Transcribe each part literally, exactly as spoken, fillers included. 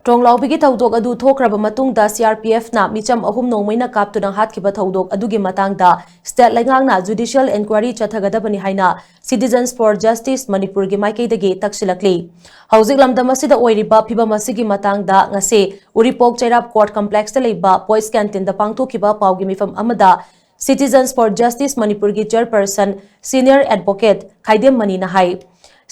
ꯇ꯭ꯔꯣꯡꯂꯥꯎꯕꯤꯒꯤ ꯊꯧꯗꯣꯛ ꯑꯗꯨ ꯊꯣꯛꯈ꯭ꯔꯕ ꯃꯇꯨꯡꯗ ꯁꯤ ꯑꯥꯔ ꯄꯤ ꯑꯦꯐꯅ ꯃꯤꯆꯝ ꯑꯍꯨꯝ ꯅꯣꯡꯃꯩꯅ ꯀꯥꯞꯇꯨꯅ ꯍꯥꯠꯈꯤꯕ ꯊꯧꯗꯣꯛ ꯑꯗꯨꯒꯤ ꯃꯇꯥꯡꯗ ꯁ꯭ꯇꯦꯠ ꯂꯩꯉꯥꯛꯅ ꯖꯨꯗꯤꯁꯤꯌꯦꯜ ꯏꯟꯀ꯭ꯋꯥꯏꯔꯤ ꯆꯠꯊꯒꯗꯕꯅꯤ ꯍꯥꯏꯅ Citizens for Justice ꯃꯅꯤꯄꯨꯔꯒꯤ ꯃꯥꯏꯀꯩꯗꯒꯤ ꯇꯛꯁꯤꯜꯂꯛꯂꯤ꯫ ꯍꯧꯖꯤꯛ ꯂꯝꯗꯝ ꯑꯁꯤꯗ ꯑꯣꯏꯔꯤꯕ ꯐꯤꯕꯝ ꯑꯁꯤꯒꯤ ꯃꯇꯥꯡꯗ ꯉꯁꯤ ꯎꯔꯤꯄꯣꯛ ꯆꯩꯔꯥꯞ ꯀꯣꯔꯠ ꯀꯝꯄ꯭ꯂꯦꯛꯁꯇ ꯂꯩꯕ ꯕꯣꯏꯁ ꯀꯦꯟꯇꯤꯟꯗ ꯄꯥꯡꯊꯣꯛꯈꯤꯕ ꯄꯥꯎꯒꯤ ꯃꯤꯐꯝ ꯑꯃꯗ Citizens for Justice ꯃꯅꯤꯄꯨꯔꯒꯤ ꯆꯦꯌꯔꯄꯔꯁꯟ ꯁꯤꯅꯤꯌꯔ ꯑꯦꯗꯚꯣꯀꯦꯠ ꯈꯥꯏꯗꯦꯝ ꯃꯅꯤꯅ ꯍꯥꯏ,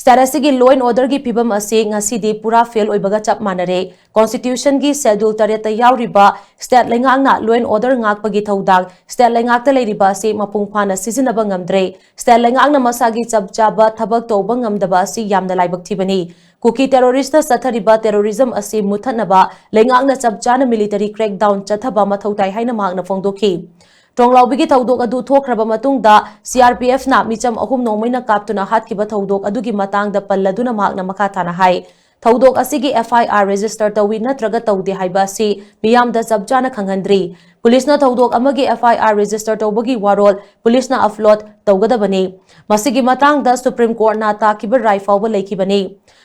ꯁ꯭ꯇꯦꯠ ꯑꯁꯤꯒꯤ ꯂꯣ ꯑꯦꯟ ꯑꯣꯔꯗꯔꯒꯤ ꯐꯤꯕꯝ ꯑꯁꯤ ꯉꯁꯤꯗꯤ ꯄꯨꯔꯥ ꯐꯦꯜ ꯑꯣꯏꯕꯒ ꯆꯞ ꯃꯥꯟꯅꯔꯦ꯫ ꯀꯣꯟꯁꯇꯤꯇ꯭ꯌꯨꯁꯟꯒꯤ ꯁꯦꯗꯨꯜ ꯇꯔꯦꯠꯇ ꯌꯥꯎꯔꯤꯕ ꯁ꯭ꯇꯦꯠ ꯂꯩꯉꯥꯛꯅ ꯂꯣ ꯑꯦꯟ ꯑꯣꯔꯗꯔ ꯉꯥꯛꯄꯒꯤ ꯊꯧꯗꯥꯡ ꯁ꯭ꯇꯦꯠ ꯂꯩꯉꯥꯛꯇ ꯂꯩꯔꯤꯕ ꯑꯁꯤ ꯃꯄꯨꯡ ꯐꯥꯅ ꯁꯤꯖꯤꯟꯅꯕ ꯉꯝꯗ꯭ꯔꯦ꯫ ꯁ꯭ꯇꯦꯠ ꯂꯩꯉꯥꯛꯅ ꯃꯁꯥꯒꯤ ꯆꯞ ꯆꯥꯕ ꯊꯕꯛ ꯇꯧꯕ ꯉꯝꯗꯕ ꯑꯁꯤ ꯌꯥꯝꯅ ꯂꯥꯏꯕꯛ ꯊꯤꯕꯅꯤ꯫ ꯀꯨꯀꯤ ꯇꯦꯔꯣꯔꯤꯁꯇ ꯆꯠꯊꯔꯤꯕ ꯇꯦꯔꯣꯔꯤꯖꯝ ꯑꯁꯤ ꯃꯨꯠꯊꯠꯅꯕ ꯂꯩꯉꯥꯛꯅ ꯆꯞ ꯆꯥꯅ ꯃꯤꯂꯤꯇꯔꯤ ꯀ꯭ꯔꯦꯛꯗꯥꯎꯟ ꯆꯠꯊꯕ ꯃꯊꯧ ꯇꯥꯏ ꯍꯥꯏꯅ ꯃꯍꯥꯛꯅ ꯐꯣꯡꯗꯣꯛꯈꯤ꯫ ꯇ꯭ꯔꯣꯡꯂꯥꯎꯕꯤꯒꯤ ꯊꯧꯗꯣꯛ ꯑꯗꯨ ꯊꯣꯛꯈ꯭ꯔꯕ ꯃꯇꯨꯡꯗ ꯁꯤ ꯑꯥꯔ ꯄꯤ ꯑꯦꯐꯅ ꯃꯤꯆꯝ ꯑꯍꯨꯝ ꯅꯣꯡꯃꯩꯅ ꯀꯥꯞꯇꯨꯅ ꯍꯥꯠꯈꯤꯕ ꯊꯧꯗꯣꯛ ꯑꯗꯨꯒꯤ ꯃꯇꯥꯡꯗ ꯄꯜꯂꯗꯨꯅ ꯃꯍꯥꯛꯅ ꯃꯈꯥ ꯇꯥꯅ ꯍꯥꯏ, ꯊꯧꯗꯣꯛ ꯑꯁꯤꯒꯤ ꯑꯦꯐ ꯑꯥꯏ ꯑꯥꯔ ꯔꯦꯖꯤꯁꯇꯔ ꯇꯧꯏ ꯅꯠꯇ꯭ꯔꯒ ꯇꯧꯗꯦ ꯍꯥꯏꯕ ꯑꯁꯤ ꯃꯤꯌꯥꯝꯗ ꯆꯞ ꯆꯥꯅ ꯈꯪꯍꯟꯗ꯭ꯔꯤ꯫ ꯄꯨꯂꯤꯁꯅ ꯊꯧꯗꯣꯛ ꯑꯃꯒꯤ ꯑꯦꯐ ꯑꯥꯏ ꯑꯥꯔ ꯔꯦꯖꯤꯁꯇꯔ ꯇꯧꯕꯒꯤ ꯋꯥꯔꯣꯜ ꯄꯨꯂꯤꯁꯅ ꯑꯞꯂꯣꯗ ꯇꯧꯒꯗꯕꯅꯤ꯫ ꯃꯁꯤꯒꯤ ꯃꯇꯥꯡꯗ ꯁꯨꯄ꯭ꯔꯤꯝ ꯀꯣꯔꯠꯅ ꯇꯥꯈꯤꯕ ꯔꯥꯏ ꯐꯥꯎꯕ ꯂꯩꯈꯤꯕꯅꯤ꯫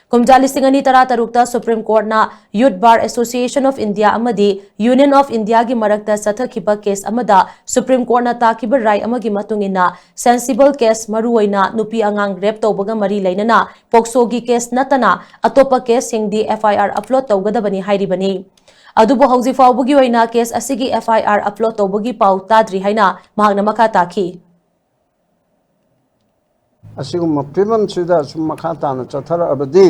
ꯀꯨꯝꯖꯥ ꯂꯤꯁꯤꯡ ꯑꯅꯤ ꯇꯔꯥ ꯇꯔꯨꯛꯇ ꯁꯨꯄ꯭ꯔꯤꯝ ꯀꯣꯔꯠꯅ Youth Bar Association of India ꯑꯃꯗꯤ Union of Indiaꯒꯤ ꯃꯔꯛꯇ ꯆꯠꯊꯈꯤꯕ ꯀꯦꯁ ꯑꯃꯗ ꯁꯨꯄ꯭ꯔꯤꯝ ꯀꯣꯔꯠꯅ ꯇꯥꯈꯤꯕ ꯔꯥꯏ ꯑꯃꯒꯤ ꯃꯇꯨꯡ ꯏꯟꯅ, ꯁꯦꯟꯁꯤꯕꯜ ꯀꯦꯁ, ꯃꯔꯨꯑꯣꯏꯅ ꯅꯨꯄꯤ ꯑꯉꯥꯡ ꯔꯦꯞ ꯇꯧꯕꯒ ꯃꯔꯤ ꯂꯩꯅꯅ ꯄꯣꯛꯁꯣꯒꯤ ꯀꯦꯁ ꯅꯠꯇꯅ ꯑꯇꯣꯞꯄ ꯀꯦꯁꯁꯤꯡꯗꯤ ꯑꯦꯐ ꯑꯥꯏ ꯑꯥꯔ ꯑꯞꯂꯣꯗ ꯇꯧꯒꯗꯕꯅꯤ ꯍꯥꯏꯔꯤꯕꯅꯤ꯫ ꯑꯗꯨꯕꯨ ꯍꯧꯖꯤꯛ ꯐꯥꯎꯕꯒꯤ ꯑꯣꯏꯅ ꯀꯦꯁ ꯑꯁꯤꯒꯤ ꯑꯦꯐ ꯑꯥꯏ ꯑꯥꯔ ꯑꯞꯂꯣꯗ ꯇꯧꯕꯒꯤ ꯄꯥꯎ ꯇꯥꯗ꯭ꯔꯤ ꯍꯥꯏꯅ ꯃꯍꯥꯛꯅ ꯃꯈꯥ ꯇꯥꯈꯤ꯫ ꯑꯁꯤꯒꯨꯝꯕ ꯐꯤꯕꯝꯁꯤꯗ ꯁꯨꯝ ꯃꯈꯥ ꯇꯥꯅ ꯆꯠꯊꯔꯛꯑꯕꯗꯤ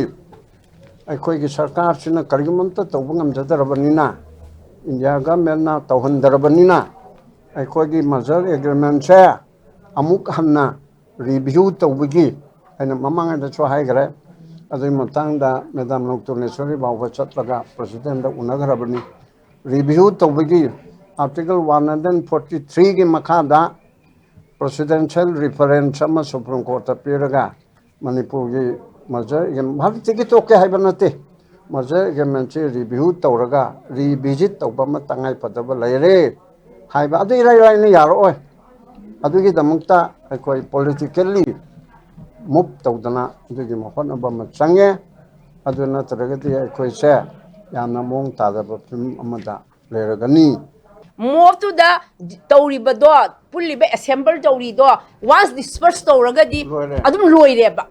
ꯑꯩꯈꯣꯏꯒꯤ ꯁꯔꯀꯥꯔꯁꯤꯅ ꯀꯔꯤꯒꯨꯝꯕ ꯑꯝꯇ ꯇꯧꯕ ꯉꯝꯖꯗ꯭ꯔꯕꯅꯤꯅ, ꯏꯟꯗꯤꯌꯥ ꯒꯚꯔꯟꯃꯦꯟꯠꯅ ꯇꯧꯍꯟꯗ꯭ꯔꯕꯅꯤꯅ, ꯑꯩꯈꯣꯏꯒꯤ ꯃꯔꯖꯔ ꯑꯦꯒ꯭ꯔꯤꯃꯦꯟꯁꯦ ꯑꯃꯨꯛ ꯍꯟꯅ ꯔꯤꯚ꯭ꯌꯨ ꯇꯧꯕꯒꯤ, ꯑꯩꯅ ꯃꯃꯥꯡꯉꯩꯗꯁꯨ ꯍꯥꯏꯈ꯭ꯔꯦ, ꯑꯗꯨꯒꯤ ꯃꯇꯥꯡꯗ ꯃꯦꯗꯥꯝ ꯅꯣꯡꯇꯣꯂꯦꯁꯣꯔꯤ ꯐꯥꯎꯕ ꯆꯠꯂꯒ ꯄ꯭ꯔꯁꯤꯗꯦꯟꯗ ꯎꯅꯈ꯭ꯔꯕꯅꯤ꯫ ꯔꯤꯚ꯭ꯌꯨ ꯇꯧꯕꯒꯤ ꯑꯥꯔꯇꯤꯀꯜ ꯋꯥꯟ ꯍꯟꯗ꯭ꯔꯦꯠ ꯐꯣꯔꯇꯤ ꯊ꯭ꯔꯤꯒꯤ ꯃꯈꯥꯗ ꯄ꯭ꯔꯁꯤꯗꯦꯟꯁꯤꯌꯦꯜ ꯔꯤꯐꯔꯦꯟꯁ ꯑꯃ ꯁꯨꯄ꯭ꯔꯤꯝ ꯀꯣꯔꯠꯇ ꯄꯤꯔꯒ ꯃꯅꯤꯄꯨꯔꯒꯤ ꯃꯔꯖꯔ ꯑꯦꯒ꯭ꯔꯤꯃꯦꯟ ꯍꯧꯖꯤꯛꯇꯒꯤ ꯇꯣꯛꯀꯦ ꯍꯥꯏꯕ ꯅꯠꯇꯦ, ꯃꯔꯖꯔ ꯑꯦꯒ꯭ꯔꯤꯃꯦꯟꯁꯤ ꯔꯤꯚ꯭ꯌꯨ ꯇꯧꯔꯒ ꯔꯤꯚꯤꯖꯤꯠ ꯇꯧꯕ ꯑꯃ ꯇꯉꯥꯏ ꯐꯗꯕ ꯂꯩꯔꯦ ꯍꯥꯏꯕ ꯑꯗꯨ ꯏꯔꯥꯏ ꯂꯥꯏꯅ ꯌꯥꯔꯛꯑꯣꯏ꯫ ꯑꯗꯨꯒꯤꯗꯃꯛꯇ ꯑꯩꯈꯣꯏ ꯄꯣꯂꯤꯇꯤꯀꯦꯜꯂꯤ ꯃꯨꯚ ꯇꯧꯗꯅ ꯑꯗꯨꯒꯤ ꯍꯣꯠꯅꯕ ꯑꯃ ꯆꯪꯉꯦ꯫ ꯑꯗꯨ ꯅꯠꯇ꯭ꯔꯒꯗꯤ ꯑꯩꯈꯣꯏꯁꯦ ꯌꯥꯝꯅ ꯃꯑꯣꯡ ꯇꯥꯗꯕ ꯐꯤꯕꯝ ꯑꯃꯗ ꯂꯩꯔꯒꯅꯤ꯫ ꯃꯣꯞꯇꯨꯗ ꯇꯧꯔꯤꯕꯗꯣ, ꯄꯨꯜꯂꯤꯕ ꯑꯦꯁꯦꯝꯕꯜ ꯇꯧꯔꯤꯗꯣ, ꯋꯥꯟꯁ ꯗꯤꯁꯄꯔꯁ ꯇꯧꯔꯒꯗꯤ ꯂꯣꯏꯔꯦ꯫ ꯑꯗꯨꯝ ꯂꯣꯏꯔꯦꯕ꯫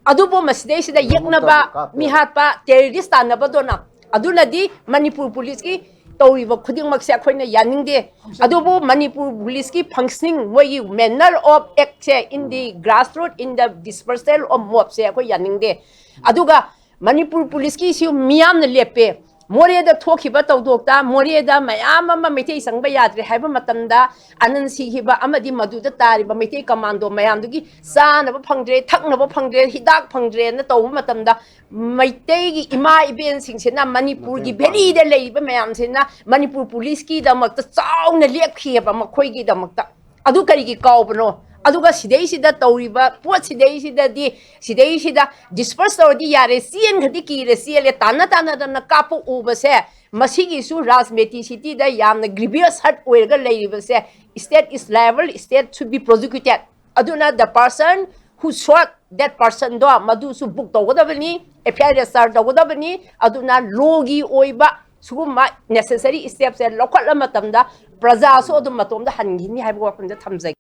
ꯑꯗꯨꯕꯨ ꯃꯁꯤꯗꯩꯁꯤꯗ ꯑꯗꯨꯝ ꯌꯦꯛꯅꯕ, ꯀꯥꯞꯄꯦ꯫ ꯃꯤꯍꯥꯠꯄ, ꯇꯦꯔꯣꯔꯤꯁ ꯇꯥꯟꯅꯕꯗꯣꯅ, ꯑꯗꯨꯅꯗꯤ ꯃꯅꯤꯄꯨꯔ ꯄꯨꯂꯤꯁꯀꯤ ꯇꯧꯔꯤꯕ ꯈꯨꯗꯤꯡꯃꯛꯁꯦ ꯑꯩꯈꯣꯏꯅ ꯌꯥꯅꯤꯡꯗꯦ꯫ ꯑꯗꯨꯕꯨ ꯃꯅꯤꯄꯨꯔ ꯄꯨꯂꯤꯁꯀꯤ ꯐꯪꯁꯅꯤꯡ, ꯃꯣꯏꯒꯤ manner of act say in the grassroot, in the dispersal of mob ꯁꯦ ꯑꯩꯈꯣꯏ ꯌꯥꯅꯤꯡꯗꯦ꯫ ꯑꯗꯨꯒ ꯃꯅꯤꯄꯨꯔ ꯄꯨꯂꯤꯁꯀꯤꯁꯨ ꯃꯤꯌꯥꯝꯅ ꯂꯦꯞꯄꯦ꯫ ꯃꯣꯔꯦꯗ ꯊꯣꯛꯈꯤꯕ ꯊꯧꯗꯣꯛꯇ, ꯃꯣꯔꯦꯗ ꯃꯌꯥꯝ ꯑꯃ ꯃꯩꯇꯩ ꯆꯪꯕ ꯌꯥꯗ꯭ꯔꯦ ꯍꯥꯏꯕ ꯃꯇꯝꯗ, ꯑꯅꯟ ꯁꯤꯈꯤꯕ ꯑꯃꯗꯤ ꯃꯗꯨꯗ ꯇꯥꯔꯤꯕ ꯃꯩꯇꯩ ꯀꯃꯥꯟꯗꯣ ꯃꯌꯥꯝꯗꯨꯒꯤ ꯆꯥꯅꯕ ꯐꯪꯗ꯭ꯔꯦ, ꯊꯛꯅꯕ ꯐꯪꯗ꯭ꯔꯦ, ꯍꯤꯗꯥꯛ ꯐꯪꯗ꯭ꯔꯦꯅ ꯇꯧꯕ ꯃꯇꯝꯗ, ꯃꯩꯇꯩꯒꯤ ꯏꯃꯥ ꯏꯕꯦꯟꯁꯤꯡꯁꯤꯅ, ꯃꯅꯤꯄꯨꯔꯒꯤ ꯚꯦꯂꯤꯗ ꯂꯩꯔꯤꯕ ꯃꯌꯥꯝꯁꯤꯅ ꯃꯅꯤꯄꯨꯔ ꯄꯨꯂꯤꯁꯀꯤꯗꯃꯛꯇ ꯆꯥꯎꯅ ꯂꯦꯞꯈꯤꯑꯕ ꯃꯈꯣꯏꯒꯤꯗꯃꯛꯇ꯫ ꯑꯗꯨ ꯀꯔꯤꯒꯤ ꯀꯥꯎꯕꯅꯣ? ꯑꯗꯨꯒ ꯁꯤꯗꯩꯁꯤꯗ ꯇꯧꯔꯤꯕ ꯄꯣꯠꯁꯤꯗꯩꯁꯤꯗꯗꯤ, ꯁꯤꯗꯩꯁꯤꯗ ꯗꯤꯁꯄꯔꯁ ꯇꯧꯔꯗꯤ ꯌꯥꯔꯦ, ꯆꯦꯟꯈ꯭ꯔꯗꯤ ꯀꯤꯔꯦ, ꯆꯦꯜꯂꯦ, ꯇꯥꯟꯅ ꯇꯥꯟꯅꯗꯅ ꯀꯥꯞꯄ ꯎꯕꯁꯦ, ꯃꯁꯤꯒꯤꯁꯨ ꯔꯥꯖꯅꯤꯇꯤ ꯁꯤꯇꯤꯗ ꯌꯥꯝꯅ grievous hurt ꯑꯣꯏꯔꯒ ꯂꯩꯔꯤꯕꯁꯦ, state is liable, state should be prosecuted꯫ ꯑꯗꯨꯅ the person who shot that personꯗꯣ ꯃꯗꯨꯁꯨ ꯕꯨꯛ ꯇꯧꯒꯗꯕꯅꯤ, ꯑꯦꯐ ꯑꯥꯏ ꯑꯥꯔ ꯔꯦꯖꯤꯁꯇꯔ ꯇꯧꯒꯗꯕꯅꯤ꯫ ꯑꯗꯨꯅ ꯂꯣꯒꯤ ꯑꯣꯏꯕ ꯁꯤꯒꯨꯝꯕ ꯅꯦꯁꯦꯁꯔꯤ ꯁ꯭ꯇꯦꯞꯁꯦ ꯂꯧꯈꯠꯂ ꯃꯇꯝꯗ ꯄ꯭ꯔꯖꯥꯁꯨ ꯑꯗꯨꯝ ꯃꯇꯣꯝꯗ ꯍꯟꯈꯤꯅꯤ ꯍꯥꯏꯕ ꯋꯥꯐꯝꯗ ꯊꯝꯖꯒꯦ꯫